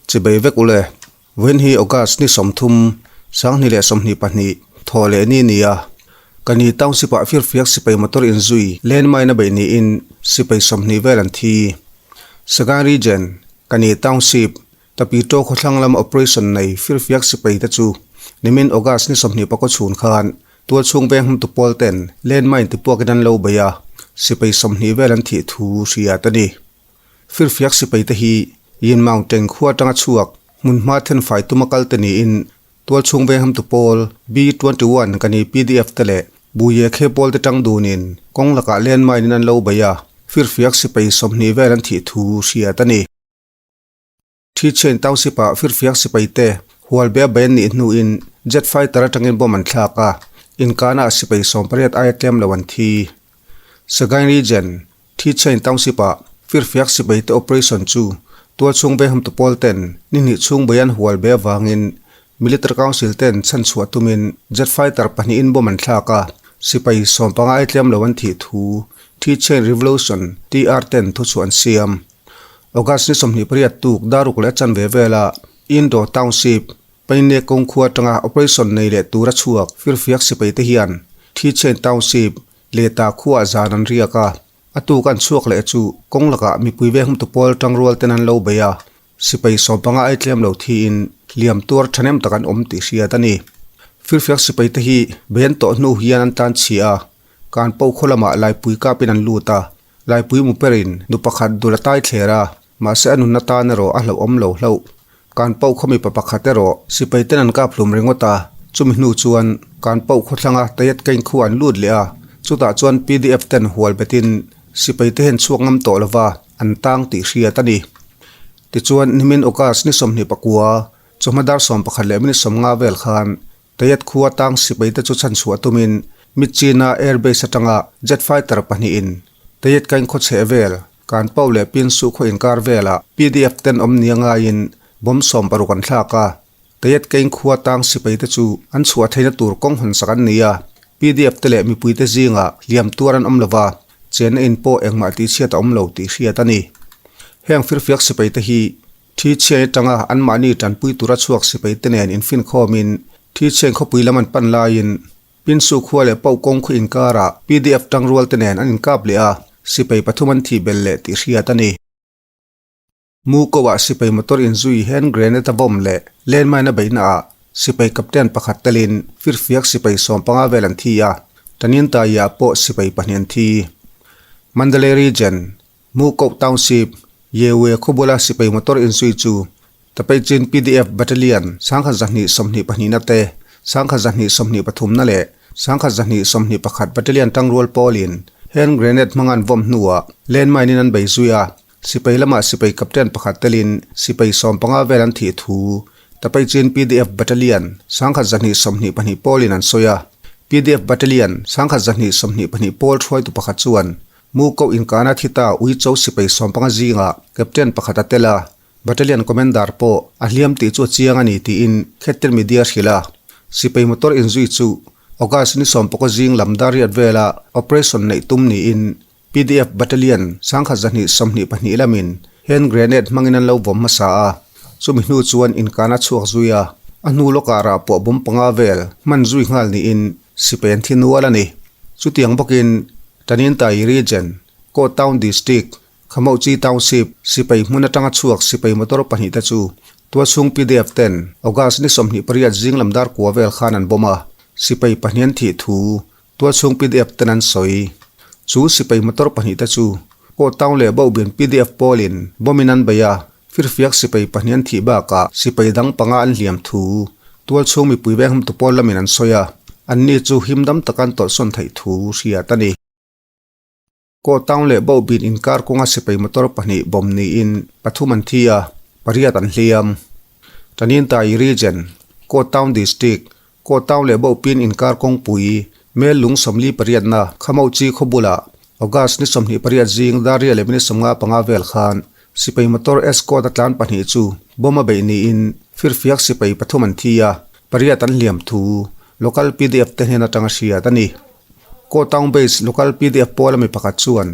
Chibei vek ule, vawiin hi August ni 30, 2022, thawh leh ni nia. Kani Township ah firfiak sipai motor inzui landmine a beih niin sipai 20 vel an thi. Sagaing Region, Kani Township, Tapi Taw khawthlang lam operation nei firfiak sipai te chu nimin August ni 24 chhun khan tualchhung veng hmtu pawl ten landmine tipuakin an lo bei a, sipai 20 vel an thih thu hriat a ni. Firfiak sipai te hi Yin Mountain khua atanga chhuak hmun hma thenfai tuma kal te niin tualchhung veng hmtu pawl B21 kani pdf te leh Buye khe pawl te tang dunin kawng lakah landmine in an lo bei a, firfiak sipai 20 vel an thih thu hriat a ni. Thi Chain Township ah firfiak sipai te hual be a bei an nih hnuin jet fighter atangin bomb an thlak a, inkana ah sipai 18 aia tlem lo an thi. Sagaing Region, Thi Chain Township ah firfiak sipai te operation chu tualchhung venghamtu pawl ten ni hnih chhung bei an hual be avangin Military Council ten chhanchhuah tumin jet fighter pahnihin bomb an thlak a, sipai 15 aia tlem lo an thih thu Thi Chain Revolution, TR, ten thuchhuah an siam. August ni 28 tuk daruk leh a chanve vela Indo Township, Paine kawng khua atanga operation nei leh tura chhuak firfiak sipai te hian Thi Chain Township, Leta khuaah zan an riak a, a tuk an chhuak leh chu kawng lakah mipui veng hmutu pawl tangrual ten an lo bei a, sipai 15 ai tlem lo thiin hliam tuar thahnem tak an awm tih hriat a ni. Firfiak sipai te hi bei an tawh hnu hian an tan chhia a, kan pawh khaw lamah laipui kapin an lut a, Laipui mu perin nu pakhat dul a tai thler a, mahse a nunna tan erawh a hlauhawm lo hlauh. Kan pauh khaw mipa pakhat erawh sipai ten an kap hlum ringawt a, chumi hnu chuan kan pauh khawthlanga Tayat Kain khu an lut leh a, chutah chuan pdf ten hual betin sipai te hian chhuak ngam tawh lova an tang tih hriat a ni. Tichuan nimin August ni 29, chawhma dar 11 leh minute 50 vel khan Tayat khua tang sipai te chu chhanchhuah tumin Myitkyina Air Base atanga jet fighter pahnihin Tayat Kain khaw chheh vel, Kan Pau leh Pin Su khaw inkar velah pdf ten awm nia ngaiin bomb 60 an thlak a. Tayat Kain khua tang sipai te chu an chhuah theihna tur kawng hawn sak an ni a, pdf te leh mipui te zingah hliam tuar an awm lova, chenna in pawh engmah tihchhiat a awm lo tih hriat a ni. Heng firfiak sipai te hi Thi chhiai atanga anmahni tanpui tura chhuak sipai te nen infinkhawmin Thi chhiain khawpui lam an pan laiin Pinsu khua leh Pauh kawng khaw inkarah pdf tangrual te nen an inkap leh a, sipai pathum an thih belh leh tih hriat a ni. Mu koah sipai motor inzui hand grenade a bomb leh landmine a beihna ah sipai captain pakhat telin firfiak sipai 15 vel an thi a, Tanintaiah pawh sipai pahnih an thi. Mandalay Region, Mu Koh Township, Yewe khawbula sipai motor inzui chu Tapeichin pdf Battalion 1222 na te, 1223 na leh 1221 Battalion tangrual pawlin hand grenade hmanga an vawm hnuah landmine in an bei zui a, sipai lamah sipai captain pakhat telin sipai 15 vel an thih thu Tapeichin pdf Battalion 1222 pawlin an sawi a. Pdf Battalion 1222 pawl hruaitu pakhat chuan Mu koh inkana thi ta Uicho sipai 15 zingah Captain pakhat a tel a, Battalion Commander pawh a hliam tih chu a chiang a ni tiin Khettir Media hrilh a. Sipai motor inzui chu August ni 19 zing lam dar riat vela operation neih tum niin pdf Battalion 1222 lamin hand grenade hmangin an lo vawm hmasa a, chumi hnu chuan inkana chhuak zui a, a hnu lawkah rah pawh bomb panga vel hman zui nghal niin sipai an thi nual a ni. Chutiang bawkin Tanintharyi Region, Ko Town District, Khamauhchi Township, sipai hmun atanga chhuak sipai motor pahnih te chu tualchhung pdf ten August ni 28 zing lam dar kua vel khan an bomb a, sipai pahnih an thih thu tualchhung pdf ten an sawi. Chu sipai motor pahnih te chu Ko Town leh Bauhbin pdf pawlin bomb in an bei a, firfiak sipai pahnih an thih bakah sipai dang panga an hliam thu tualchhung mipui veng hmtu pawl lamin an sawi a, anni chu himdam taka an tawlhsawn theih thu hriat a ni. Ko Town leh Bauhbin inkar kawnga sipai motor pahnih bomb niin pathum an thi a, pariat an hliam. Tanintharyi Region, Ko Town District, Ko Town leh Bauhpin inkar kawngpui mel lung 48 na Khamauhchi khaw bulah August ni 28 zing dar riat leh minute 55 vel khan sipai motor Escort a tlan pahnih chu bomb a beih niin firfiak sipai pathum an thi a, pariat an hliam thu local pdf te hnen atanga hriat a ni. Ko Town Base local pdf pawl ami pakhat chuan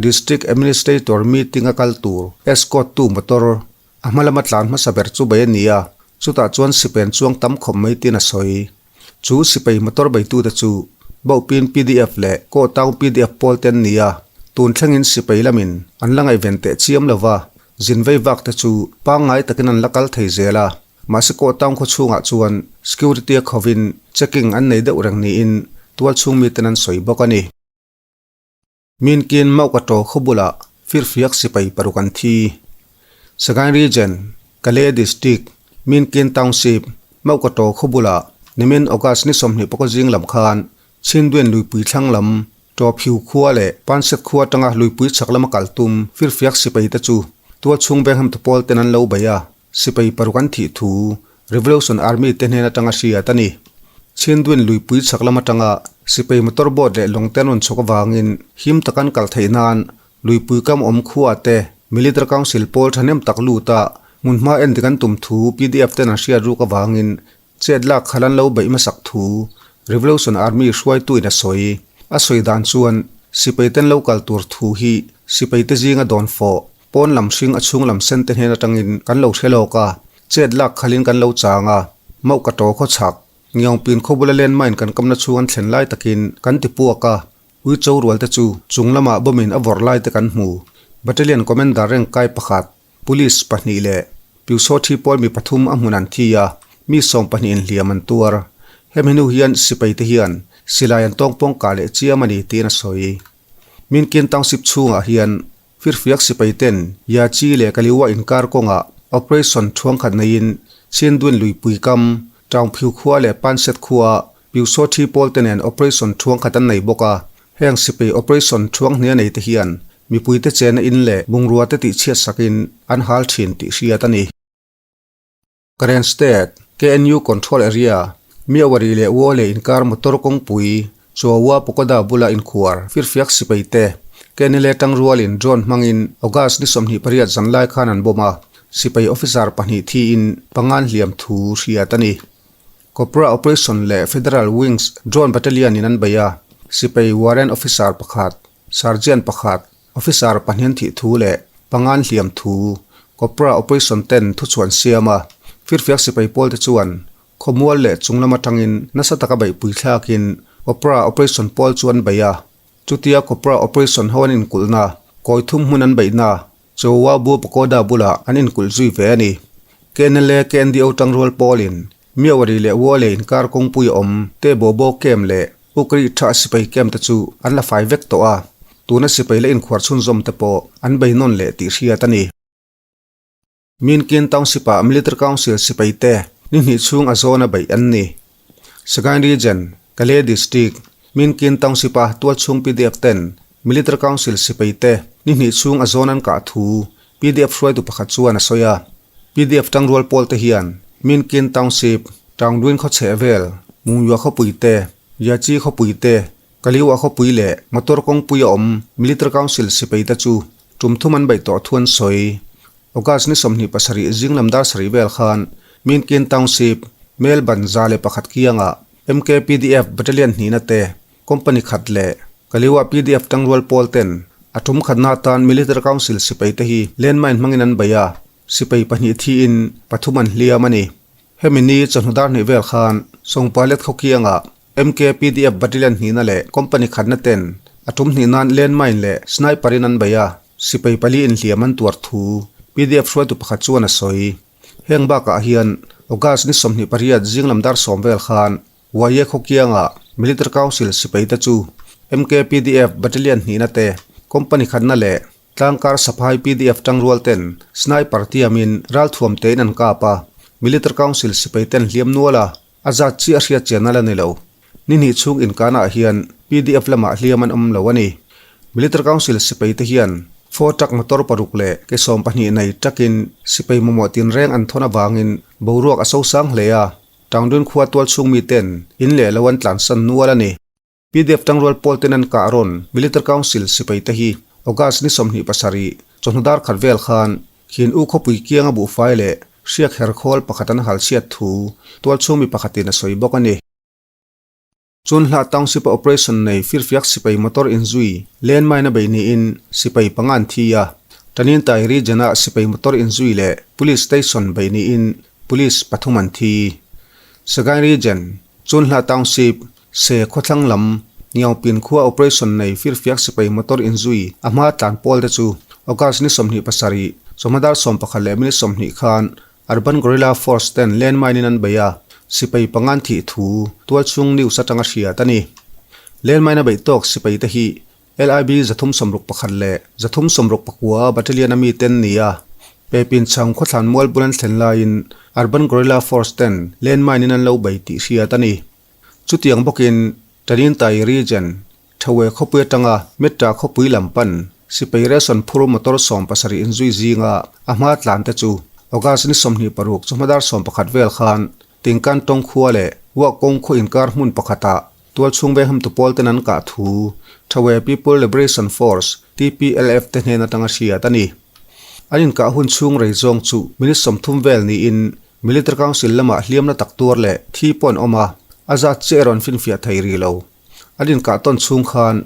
District Administrator meeting a kal tur escort tu motor. A hma lama tlan hmasa ber chu bei a ni a, chutah chuan sipai an chuang tam khawp mai tiin a sawi. Chu sipai motor beitute chu Bauhpin pdf leh Kawhtown pdf pawl te an ni a, tun thlengin sipai lamin an la ngaihven teh chiam lo va, zin vei vak te chu pangngai takin an la kal thei zel a, mahse Kawhtown khaw chhungah chuan security a khovin checking an nei deuh reng niin tualchhung miten an sawi bawk a ni. Minkin Maukaṭaw khaw bulah firfiak sipai paruk an thi. Sagaing Region, Kalay District, Minkin Township, Maukaṭaw khaw bulah nimin August ni 20 pawka zing lam khan Chhinduen luipui thlang lam Ṭawphiu khua leh Panset khua atanga luipui chhak lama kal tum firfiak sipai te chu tualchhung venghamtu pawl ten an lo bei a. Sipai paruk an thih thu Revolution Army te hnen atanga hriat a ni. Chhindwin luipui chhak lam atanga sipai motor boat leh lawng te an rawn chhawk avangin him tak an kal theih nan luipui kam awm khua te Military Council pawl thahnem tak lut a hmunhma endik an tum thu pdf ten an hriat ruk avangin Chet lak khalh an lo beih hmasak thu Revolution Army hruaituin a sawi. A sawi dan chuan sipai ten lo kal tur thu hi sipai te zinga dawn fawh, pawn lam hring a chhung lam sen te hnen atangin kan lo hre lawk a, chet lak khalhin kan lo chang a, mauh ka taw khaw chhak, Ngiaungpin khaw bula landmine kan kamna chhung an thlen lai takin kan ti puak a, Uicho rual te chu chung lamah bomb-in a vawrh lai te kan hmu. Battalion Commander reng kai pakhat. Police pahnih leh Pyusawthi pawl mi pathum a hmun an thi a, mi 20 in hliam an tuar. Hemi hnu hian sipai te hian silai an tawngpawng kah leh chiam a ni tiin a sawi. Minkin Township chhungah hian firfiak sipai ten Yachi leh Kaliwa inkar kawngah operation thuangkhat neiin Chindwin luipui kam, Taungphiu khua leh Panset khua Pyusawthi pawl te nen operation thuangkhat an nei bawk a. Heng sipai operation thuanghnia nei te hian Mipuite chena in leh bungrua te tihchhiat sakin an hal thin tih hriat a ni. Karen State, KNU Control Area, Myawaddy leh Wole inkar motor kawngpui Chawa Pagoda bula inkhuar firfiak sipai te KNLA tangrualin drone hmangin August ni 28 zanlai khan an bomb a, sipai officer pahnih thiin pangan hliam thu hriat a ni. Cobra Operation leh Federal Wings Drone Battalion in an bei a, sipai warrant officer pakhat, Sergeant pakhat, officer pahnian thih thu leh pangan hliam thu Cobra Operation ten thuchhuan siam a, firfiak sipai pawl te chuan khawmual leh chung lam atangin nasa taka beihpui thlakin Cobra Operation pawl chu an bei a. Chutia Cobra Operation ho an inkulhna, kawi thum hmun an beihna, Chowa Bu Pagoda bulah an inkulh zui ve a ni. KNLA KNDO tangrual pawlin Myawaddy leh Wale inkar kawngpui a awm te Bobo Camp leh Ukri tha sipai camp te chu an la fai vek tawh a, tuna sipai la inkhuar chhunzawm te pawh an bei nawn leh tih hriat a ni. Minkin Township-ah Military Council sipai te ni hnih chhung a zawn a beih an ni. Sagaing Region, Kalay District, Minkin Township-a tualchhung pdf ten Military Council sipai te ni hnih chhung a zawn an kah thu pdf hruaitu pakhat chuan a sawi a. Pdf tangrual pawl te hian Minkin Township, Taungdwin khaw chheh vel, Mungyua khawpui te, Yachi khawpui te, Kaliwa khawpui leh motor kawngpui a awm Military Council sipai te chu tum thum an beih tawh thu an sawi. August ni 27 zing lam dar sarih vel khan Minkin Township, Melban 101 kiangah MKPDF Battalion hnihna te Company khat leh Kaliwa pdf tangrual pawl ten a tum khatna atan Military Council sipai te hi landmine hmangin an bei a, sipai pahnih thiin pathum an hliam a ni. Hemi ni chawhnu dar hnih vel khan Sawngpalet khawkiangah MKPDF Battalion hnihna leh Company khatna ten a tum hnih nan landmine leh sniper in an bei a, sipai pali inhliam an tuar thu pdf hruaitu pakhat chuan a sawi. Heng bakah hian August ni 28 zinglam dar sawm vel khan YA khawkiangah Military Council sipai te chu MKPDF Battalion hnihna te, Company khatna leh Tlangkar Saphai pdf tangrual ten Sniper tiamin ralthuam tein an kap a, Military Council sipai ten hliam nual a, a zat chiah hriat chian a la ni lo. Ni hnih chhung inkanah hian pdf lamah hliam an awm lo a ni. Military Council sipai te hian four truck motor paruk leh ke 12 nei truck-in sipai mamawh tinreng an thawn avangin boruak a sosang hle a, Tangdun khua tual chhung mi ten in leh lo an tlansan nual a ni. Pdf tangrual pawl ten an kah rawn Military Council sipai te hi August ni 27 chawhnu dar khat vel khan Khin U khawpui kianga buhfai leh hriak her khawl pakhat an hal chhiat thu tual chhung mi pakhatin a sawi bawk a ni. Chunhlah Township-a operation nei firfiak sipai motor inzui landmine a bei niin sipai panga an thi a. Tanintai region-ah sipai motor inzui leh police station beih niin police pathum an thi. Sagaing region, Chunhla township, Se khawthlang lam, Ngiaupin khua operation nei firfiak sipai motor inzui a hma tlan pawl te chu August ni 27, chawhma dar 11 minute 20 khan Urban Guerrilla Force ten landmine in an bei a, sipai pangan thih thu tualchhung news atanga hriat a ni. Landmine a beih tawk sipai te hi LIB 361 leh 369 Battalion a mi ten ni a, Pepin chhang khawthlan mual bul an thlen laiin Urban Guerrilla Force ten landmine in an lo bei tih hriat a ni. Chutiang bawkin Tanintai Region, Thawe khawpui atanga Metta khawpui lam pan sipai ration phur motor 70 inzui zinga a hma tlan te chu August ni 26 chawhma dar 11 vel khan Tingkan tawng khua leh Wah kawng khaw inkar hmun pakhatah Tualchhung vehawmtu pawl ten an kah thu Thawe People Liberation Force, TPLF, te hnen atanga hriat a ni. An inkah hun chhung rei zawng chu minute 30 vel niin Military Council lamah hliamna tak tuar leh thi pawh an awm a, a zat chiah erawh an finfiah thei rih lo. An inkah tawn chhung khan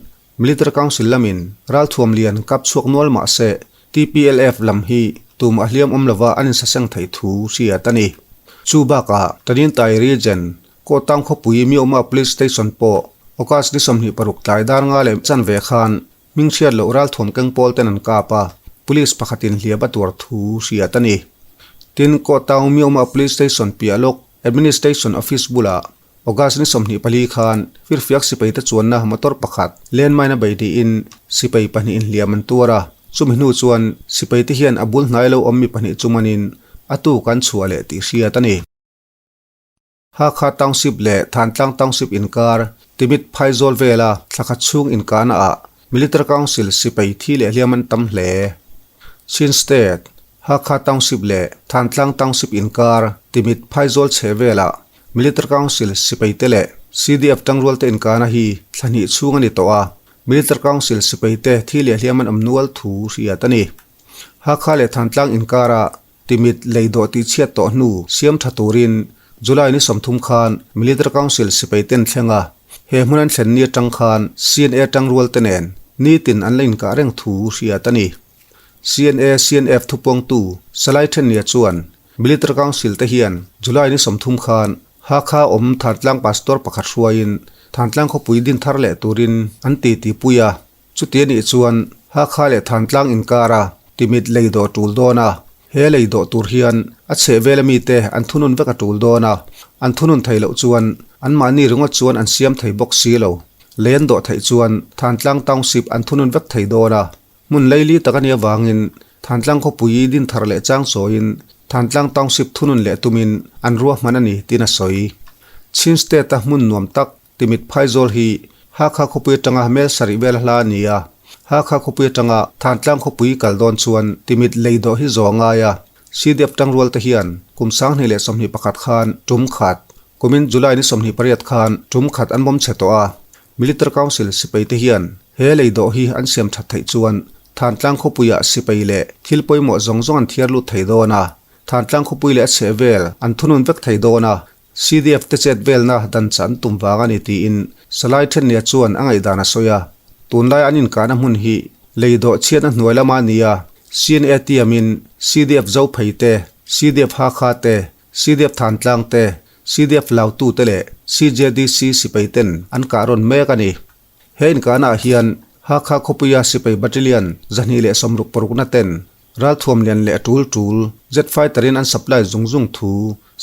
Military Council lamin ralthuam lian kap chhuak nual mah se TPLF lam hi tumah hliam awm lova an insaseng theih thu hriat a ni. Chu bakah Tanintai Region Kawhtang khawpui Mioma Police Station pawh August ni 26 tlai dar nga leh chanve khan hming hriat loh ralthuam keng pawl ten an kap a, police pakhatin hliam a tuar thu hriat a ni. Tin, Kawhtang Mioma Police Station piah lawk Administration Office bulah August ni 24 khan firfiak sipai te chuanna motor pakhat landmine a bei niin sipai pahnih inhliam an tuar a, chumi hnu chuan sipai te hian a bul hnai lo awm mi pahnih chu manin a tuk an chhuah leh tih hriat a ni. Hakha Township leh Thantlang Township inkar Timit Phaizawl vela thlakhat chhung inkahna ah Military Council sipai thi leh hliam an tam hle. Chin State, Hakha Township leh Thantlang Township inkar Timit Phaizawl chheh velah Military Council sipaite leh CDF tangrualte inkahna hi thla hnih chhung a ni tawh a, Military Council sipaite thi leh hliam an awm nual thu hriat a ni. Hakha leh Thantlang inkara Timit lei dawh tihchhiat tawh hnu siam tha turin July ni 30 khan Military Council sipaiten thleng a, he hmun an thlen ni atang khan CNA tangrualte nen nitin an la inkah reng thu hriat a ni. CNA CNF thupuangtu Salai Thennia chuan Military Council te hian July ni 30 khan Hakha awm Thantlang Pastor pakhat hruaiin Thantlang khawpui din thar leh turin an ti tihpui a, chuti a nih chuan Hakha leh Thantlang inkara Timit lei dawh tul dawn a, he lei dawh tur hian a chheh vela mite an thunun vek a tul dawn a, an thunun thei loh chuan anmahni ringawt chuan an siam thei bawk si lo. Lei an dawh theih chuan Thantlang Township an thunun vek thei dawn a. Hmun leili tak a nih avangin Thantlang khawpui din thar leh chang chawiin Thantlang Township thunun leh tumin an ruahman a ni tiin a sawi. Chin State-a hmun nuam tak Timit Phaizawl hi Hakha khawpui atanga mel sarih vel hla a ni a, Hakha khawpui atanga Thantlang khawpui kal dawn chuan Timit lei dawh hi zawh a ngai a, CDF tangrual te hian kum 2021 khan tum khat, kumin July ni 28 khan tum khat an bawm chhe tawh a, Military Council sipai te hian he lei dawh hi an siam that theih chuan Thantlang khawpuiah sipai leh thil pawimawh zawng zawng an thiar lut thei dawn a, Thantlang khawpui leh a chheh vel an thunun vek thei dawn a, CDF te chet velna dan chah an tum vang a ni tiin Salai Thennia chuan a ngaihdan a sawi a, tunlai an inkahna hmun hi lei dawh chhiatna hnuai lama a ni a, CNA tiamin CDF Zophei te, CDF Hakha te, CDF Thantlang te, CDF Lautu te leh CJDC sipai ten an kah rawn mek a ni. He inkahnaah hian Hakha khawpuia sipai battalion 266 na ten ralthuam lian leh a tul tul jet fighter in an supply zung zung thu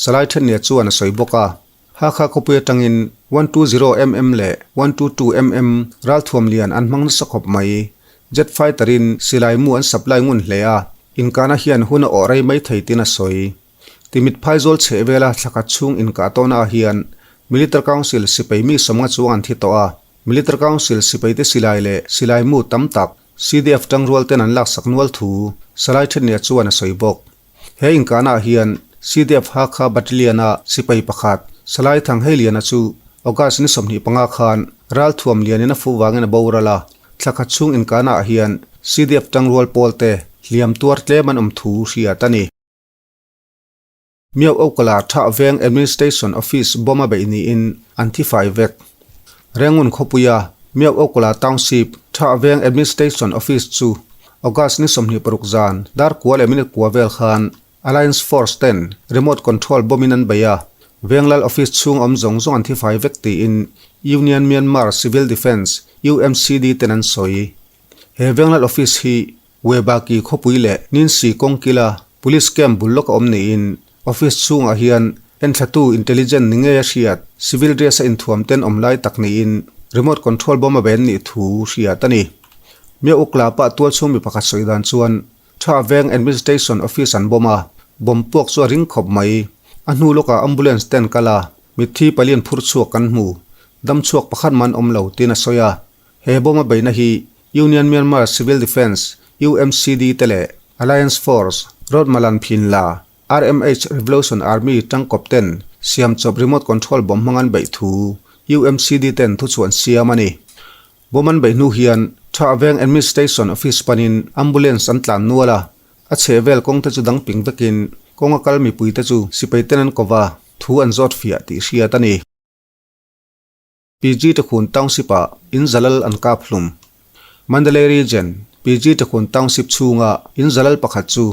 Salai Thennia chuan a sawi bawk a. Hakha khawpui atangin 120 mm leh 122 mm ralthuam lian an hmang nasa khawp mai. Jet fighter in silai mu an supply ngun hle a, inkahna hian hun a awh rei mai thei tin a sawi. Timit Phaizawl chheh vela thlakhat chhung inkah tawhnaah hian Military Council sipai mi 50 chuang an thi tawh a, Military Council sipaite silai leh silai mu tam tak CDF tangrual ten an laksak nual thu Salai Thennia chuan a sawi bawk. He inkahnaah hian CDF Hakha Battalion-a sipai pakhat Salai Thangheiliana chu August ni 25 khan ralthuam lianin a fuh vangin a boral a, thlakhat chhung inkahnaah hian CDF tangrual pawlte hliam tuar tlem an awm thu hriat a ni. Miau Okala Thah Veng Administration Office bomb a beih niin an thi fai vek. Rengun khawpuia Miau Okala Township Thah Veng Administration Office chu August ni 26 zan dar kua leh minute kua vel khan Alliance Force ten remote control bomb in an bei a, Venglal office chhung awm zawng zawng an thifai vek tiin Union Myanmar Civil Defence, UMCD, ten an sawi. He Venglal office hi Webaki khawpui leh Ninsi kawngkila Police camp bul lawk a awm niin office chhungah hian enthlatu intelligent ni ngei a hriat civil dress a inthuam ten awm lai tak niin remote control bomb a ben nih thu hriat a ni. Mia Ukla pah tualchhung mi pakhat sawi dan chuan Tha Veng Administration Office an bomb a, bomb puak chu a ring khawp mai. A hnu lawkah ambulance ten kal a, mitthi palian phur chhuak kan hmu. Dam chhuak pakhat man awm lo tiin a sawi a. He bomb a beihna hi Union Myanmar Civil Defence, UMCD, te leh Alliance Force, Road Malan Phin La, RMH Revolution Army tangkawp ten siam chawp remote control bomb hmang an beih thu UMCD ten thuchhuah an siam a ni. Bomb an beih hnu hian Tha Veng Administration Office panin ambulance an tlan nual a, a chhehvel kawng te chu dang ping vekin kawnga kal mipui te chu sipai ten an kova thu an zawt fiah tih hriat a ni. PG Takhun Township-ah in zalal an kap hlum. Mandalay Region, PG Takhun Township chhunga in zalal pakhat chu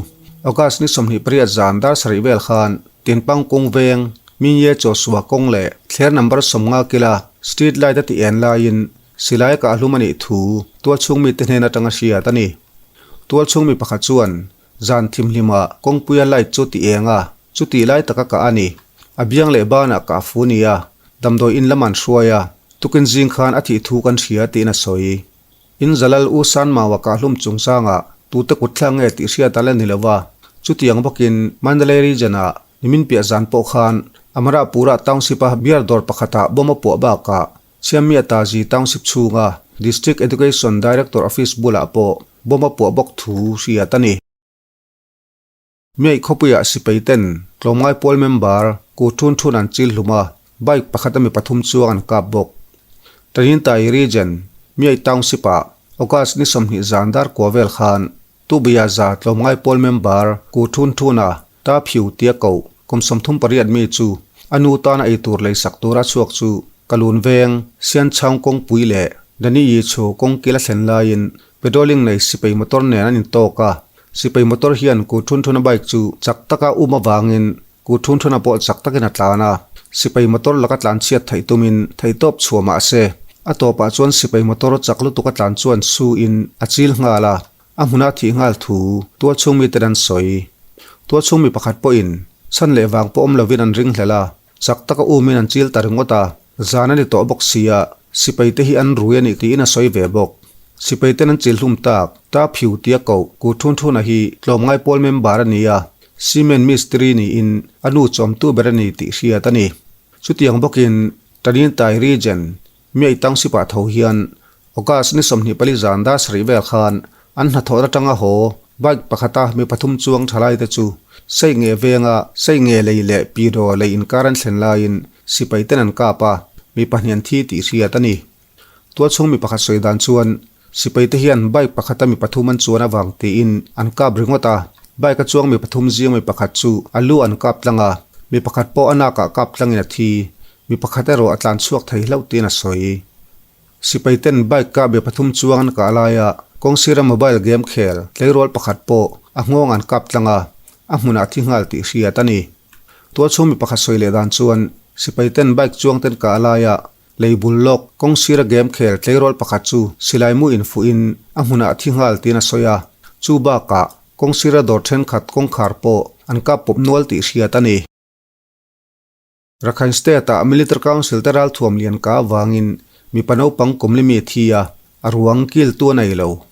August ni 28 zan dar sarih vel khan Tinpang kawng veng, Minye Chawsua kawng leh thler number 50 kila street light a ti en laiin silai a kah hlum a nih thu tualchhung mite hnen atanga hriat a ni. Tualchhung mi pakhat chuan zan thimhlimah kawngpuia light chu ti eng a, Chutih lai taka kah a ni. A biang leh banah kah fu ni a, damdawi in lam an hruai a, tukin zing khan a thih thu kan hria tiin a sawi. In Zalal U San Maua kahhlum chungchangah tute kut thlak nge tih hriat a la ni lo a, chutiang bawkin Mandalay Region-ah nimin piah zan pawh khan Amarapura Township-a beer dawr pakhatah bomb a puah bakah Chiamia Tazi Township chhunga District Education Director Office bulah pawh bomb a puah bawk thu hriat a ni. Miaih khawpuiah sipai ten tlawmngai pawl member ku thun thun an chil hlum a, bike pakhat a mi pathum chuang an kap bawk. Tanintay Region, Miaih Township ah August ni 20 zan dar kua vel khan Tubuya za tlawmngai pawl member ku thun thun a ta phiu tia koh kum 38 mi chu a nu tana ei tur lei sak tura chhuak chu Kalun veng, Sianchhang kawngpui leh Dani Yi Chhu kawngkil a thlen laiin Patrolling nei sipai motor nen an intawk a, sipai motor hian ku thun thuna bike chu chak taka um avangin ku thun thuna pawh chak takin a tlan a, sipai motor laka tlan chhiat theih tumin theihtawp chhuah mah se, a tawpah chuan sipai motor chak lutuk a tlan chuan su in a chil nghal a, a hmuna thih nghal thu tualchhung miten an sawi. Tualchhung mi pakhat pawhin chhan leh vang pawh awm lovin an ring hlel a, Chak taka umin an chil ta ringawt a, zan a ni tawh bawk sia, sipai te hi an rui a nih tiin a sawi ve bawk. Sipai ten an chil hlum tak, ta phiu tia koh, ku thun thuna hi tlawmngai pawl member a ni a, cement mistiri niin a nu chawmtu ber a ni tih hriat a ni. Chutiang bawkin Tanintai Region, Miaih Township-ah tho hian August ni 24 zan dar sarih vel khan an hnathawh atanga haw bike pakhata mi pathum chuang thalai te chu sei nge venga sei nge lei leh piro lei inkar an thlen laiin sipai ten an kap a, mi pahnih an thi tih hriat a ni. Tualchhung mi pakhat sawi dan chuan sipai te hian bike pakhata mi pathum an chuan avang tiin an kap ringawt a, bike a chuang mi pathum zing mi pakhat chu a lu an kap tlang a, mi pakhat pawh a nakah kap tlangin a thi, mi pakhat erawh a tlan chhuak thei hlauh tiin a sawi. Sipai ten bike kah be pathum chuang an kah laia kawngsira mobile game khel tleirawl pakhat pawh a nghawng an kap tlang a, a hmunah thi nghal tih hriat a ni. Tualchhung mi pakhat sawi leh dan chuan sipai ten bike chuang ten kah laia lei bul lawk kawngsira game khel tleirawl pakhat chu silai mu infuhin a hmunah thi nghal tiin a sawi a, chu bakah kawngsira dawr thenkhat kawngkhar pawh an kap pawp nual tih hriat a ni. Rakhine State-ah Military Council te ralthuam lian ka avangin mipa naupang kum limi a thi a, a ruang kiltu a nei lo.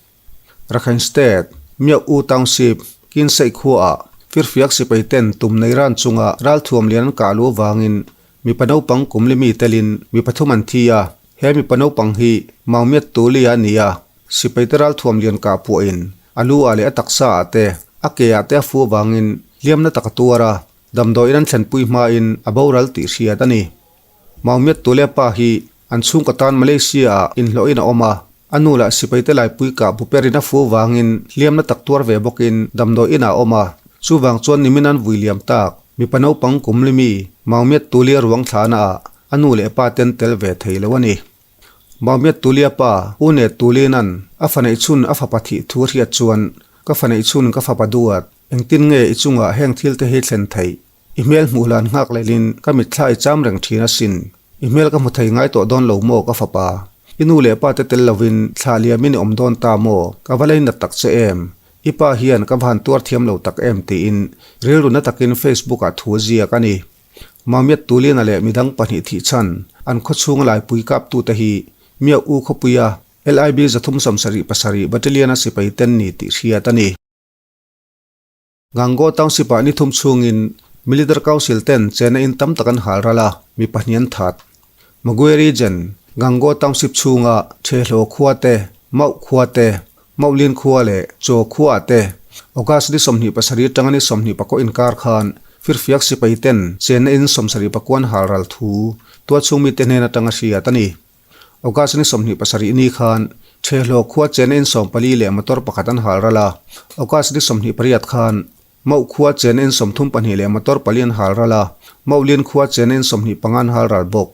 Rakhine State, Myauk U Township, Kinsei khuaah firfiak sipai ten tum nei ran chunga ralthuam lian an kah luh avangin mipa naupang kum limi telin mi pathum an thi a, he mipa naupang hi Maumiat Tuli a ni a, sipai te ralthuam lian kah puahin a lu ah leh a taksa ah te, a ke ah te a fu avangin hliamna tak a tuar a. Damdawiin an thlenpui hmain a boral tih hriat a ni. Maumiat Tule pa hi an chhungkaw tan Malaysia-ah inhlawhin a awm a, a nu lah sipaite laipui kah bu perin a fu vangin hliamna tak tuar ve bawkin damdawiin ah a awm a. Chuvang chuan nimin an vui liam tak, mipa naupang kum limi Maumiat Tulia ruang thlahna ah a nu leh pa ten tel ve thei lo a ni. Maumiat Tulia pa U Ne Tulina'n a fa neih chhun a fapa thih thu a hriat chuan, Ka fa neih chhun ka fapa duat, engtin nge i chungah heng thil te hi thlen theih? I hmel hmuh hlan nghak lehlin ka mitthla i cham reng thin asin. I hmel ka hmu thei ngai tawh dawn lo maw ka fapa? I nu leh pa te tel lovin thlah liamin i awm dawn ta maw? Ka va leinat tak che em? I pa hian ka va han tuar thiam lo tak em tiin rilru na takin Facebook ah thu a ziak a ni. Mamiat Tulina leh midang pahnih thih chhan an khawchhung laipui kaptute hi Miau U khawpuia LIB 377 Battalion-a sipai ten ni tih hriat a ni. Gangaw Township-ah ni thum chhungin Military Council ten chena in tam tak an hal ral a, mi pahnih an that. Magwe Region, Gangaw Township chhunga Thehlo khua te, Mauh khua te, Mauhlin khua leh Chaw khuaah te August ni 27 atanga ni 29 inkar khan firfiak sipai ten chena in 79 an hal ral thu tualchhung mite hnen atanga hriat a ni. August ni 27 ni khan Thehlo khua chena in 14 leh motor pakhat an hal ral a, August ni 28 khan Mauh khua chena in 32 leh motor pali an hal ral a, Mauhlin khua chena in 25 an hal ral bawk.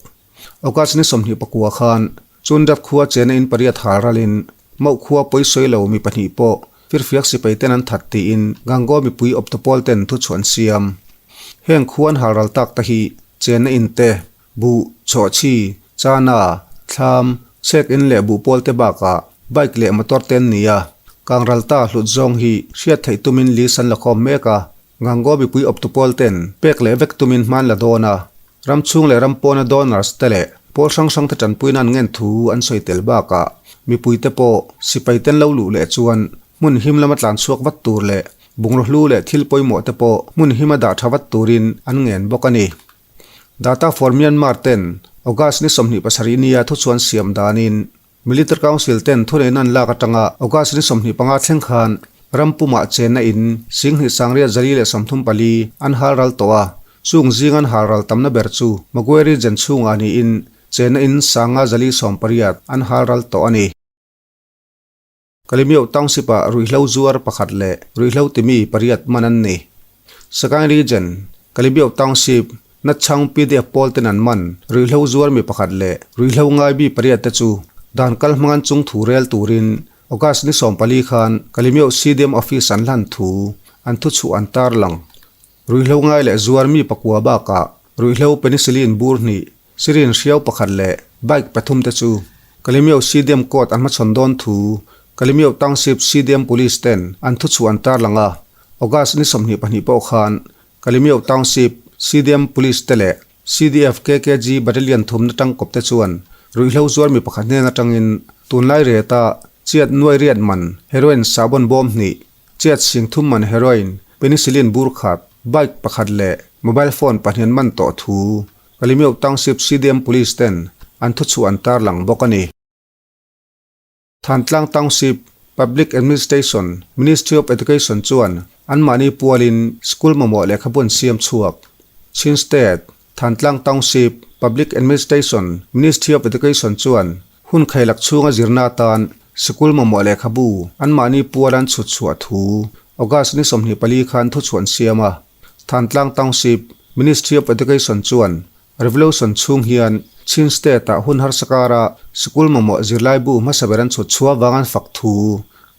August ni 24 khan Chundat khua chena in pariat hal ralin Mauh khua pawi sawi lo mi pahnih pawh firfiak sipai ten an that tiin Gangaw mipui awptu pawl ten thuchhuah an siam. Heng khua an hal ral tak te hi chena in te Buh, chhawhchhi, chana, thlam, chhek in leh buh pawl te bakah bike leh motor te an ni a, Kangralta hlut zawng hi hriat theih tumin list an la khawm mek a, Gangaw mipui awptu pawl ten pek leh vek tumin hman la dawn a, ram chhung leh ram pawna donors te leh pawl hrang hrang te tanpuina an ngen thu an sawi tel bakah mipui te pawh sipai ten lo luh leh chuan hmun him lama tlan chhuak vat tur leh bungraw hlu leh thil pawimawh te pawh hmun hima dah tha vat turin an ngen bawk a ni. Data for Myanmar ten August ni 27 nia thuchuan siam danin Military Council ten thuneihna an lak atanga August ni 25 thleng khan ram pumah chenna in Singhnih Sangriat Zali leh 34 an hal ral tawh a, chung zing an hal ral tamna ber chu Magwe Region chhungah niin chenna in Sanga Zali 18 an hal ral tawh a ni. Kalimioh Township-ah ruihhlo zuar pakhat leh ruihhlo timi pariat man an ni. Sagaing Region, Kalimioh Township, Natchang pdf pawl ten an man ruihhlo zuar mi pakhat leh ruihhlo ngai mi pariat te chu dan kal hmang an chung thu rel turin August ni 14 khan Kalimioh CDM Office an hlan thu an thuchhuah an tarlang. Ruihhlo ngai leh zuar mi pakua bakah ruihhlo penicillin bur hnih Syrian hriau pakhat leh bike pathum te chu Kalemyo CDM court an hmachhawn dawn thu Kalemyo Township CDM Police ten an thuchhuah an tarlang a, August ni 22 pawh khan Kalemyo Township CDM Police te leh CDF KKG Battalion thumna tangkawp te chuan ruihhlo zuar mi pakhat hnen atangin tunlai reta chiat nuai riat man heroin sahbawn bawm hnih Chiat sing thum man heroin, penicillin bur khat, bike pakhat leh mobile phone pahnih an man tawh thu Kalimioh Township CDM Police ten an thuchhuah an tarlang bawk a ni. Thantlang Township Public Administration Ministry of Education chuan anmahni pualin school mamawh lehkhabu an siam chhuak. Chin State Thantlang Township Public Administration Ministry of Education chuan Hun khailak chhunga zirna atan sikul mamawh lehkhabu anmahni pual an chhut chhuah thu August ni 24 khan thuchhuah an siam a. Thantlang Township Ministry of Education chuan Revolution chhung hian Chin State-ah hun harsa kara sikul mamawh zirlaibu hmasa ber an chhut chhuah vang an fak thu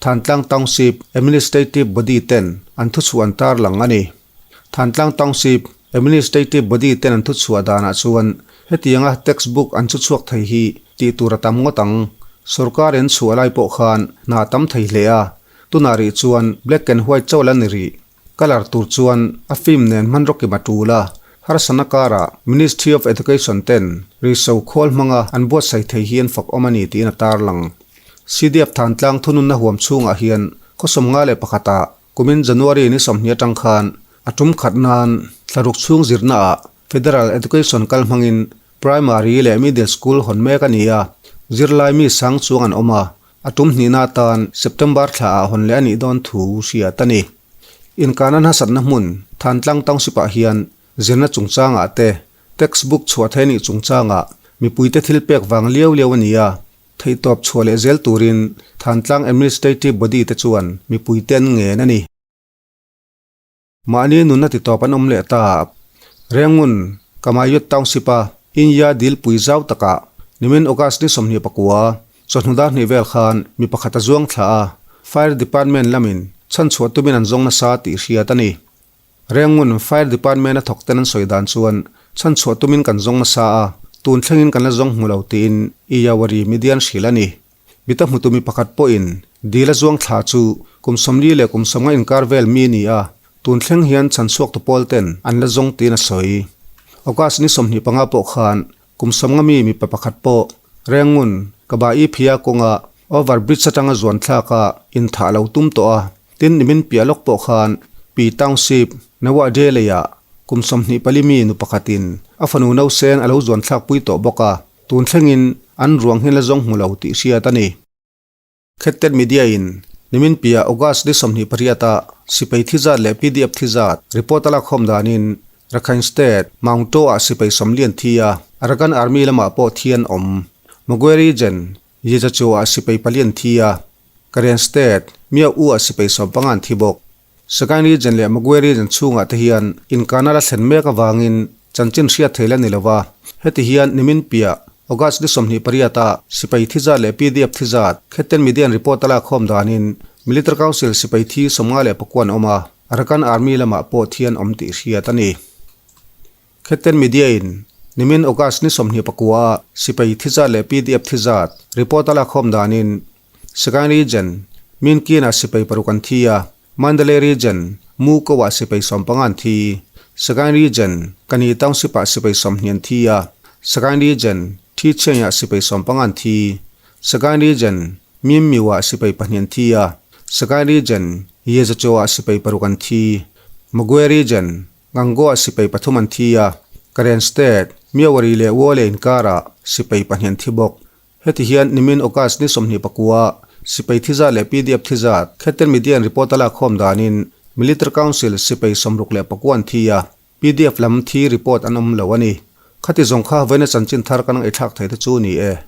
Thantlang Township Administrative Body ten an thuchhuah an tarlang a ni. Thantlang Township Administrative Body ten an thuchhuah danah chuan hetianga textbook an chu chhuak thei hi tih tur a tam ngawt ang. Sorkar in chhuah lai pawh khan hna a tam thei hle a, tunah rih chuan black and white chauh la ni rih. Colour tur chuan a film nen hmanraw kim a tul a, harsatna karah Ministry of Education ten riso khawl hmanga an buatsaih thei hi an fak awm a ni tiin a tarlang. CDF Thantlang thununna huam chhungah hian khawsawm nga leh pakhatah Kumin January ni 20 atang khan a tum khat nan thlaruk chhung zirnaah Federal Education kal hmangin Primary leh Middle School hawn mek a ni a, zirlai mi sang chuang an awm a, a tum hnihna atan September thlaah hawn leh a nih dawn thu hriat a ni. Inkahna hnasatna hmun Thantlang Township-ah hian zirna chungchangah te textbook chhuah thei a nih chungchangah mipuite thil pek vang liau liau a ni a, Theihtawp chhuah leh zel turin Thantlang Administrative Body te chuan mipuite an ngen a ni. Mahni nunna titawp an awm leh ta. Rengun, Kamayut Township-a Inya dilpui zau takah Nimin August ni 29, chawhnu dar hnih vel khan mi pakhat a zuang thla a, Fire Department lamin chhanchhuah tumin an zawng nasa tih hriat a ni. Rengngun Fire Department a thawk ten an sawi dan chuan chhanchhuah tumin kan zawng nasa a, tun thlengin kan la zawng hmu lo tiin Iyawari media an hrilh a ni. Mita hmutu mi pakhat pawhin dil a zuang thla chu kum 40 leh kum 50 inkar vel mi ni a, tun thleng hian chhanchhuaktu pawl ten an la zawng tiin a sawi. August ni 25 pawh khan kum 50 mi mipa pakhat pawh Rengngun Kabayi Phia kawnga over bridge atanga zuan thlak a inthah lo tum tawh a, tin nimin piah lawk pawh khan Pi Township, Nawa Delei-ah kum 24 mi nu pakhatin a fanu nausen a lo zuan thlak pui tawh bawk a. Tun thlengin an ruang hi la zawng hmu lo tih hriat a ni. Khettet Media in nimin piah August ni 28 ah sipai thi zat leh pdf thi zat report a lakkhawm danin Rakhine State, Maungtaw ah sipai 40 an thi a, Arakan Army lamah pawh thi an awm. Magwe Region, Yezacho ah sipai 4 an thi a, Karen State, Myaung U ah sipai 15 an thi bawk. Sagaing Region leh Magwe Region chhungah te hian inkahna la thlen mek avangin chanchin hriat thei la ni lova. Heti hian nimin piah August ni 28 ah sipai thi zat leh pdf thi zat Khetten Media-in report a lakkhawm danin Military Council sipai thi 59 an awm a, Arakan Army lamah pawh thi an awm tih hriat a ni. Khetten Media-in nimin August ni 29 ah sipai thi zat leh pdf thi zat report a lakkhawm danin Sagaing Region, Minkin ah sipai 6 an thi a, Mandalay Region, Muko ah sipai 15 an thi. Sagaing Region, Kani Township ah sipai 20 an thi a, Sagaing Region, Thicheng ah sipai 15 an thi. Sagaing Region, Mimmiu ah sipai 2 an thi a, Sagaing Region, Yezacho ah sipai 6 an thi. Magwe Region, Gangaw ah sipai 3 an thi a, Karen State, Myawaddy leh Wole inkarah sipai 2 an thi bawk. Heti hian nimin August ni 29 sipai thi zat leh pdf thi zat Khetten Media-in report a lakkhawm danin Military Council sipai 69 an thi a, pdf lam thi report an awm lo a ni. Khati zawng kha vawiina chanchin thar kan ngaihthlak thei te chu ni e.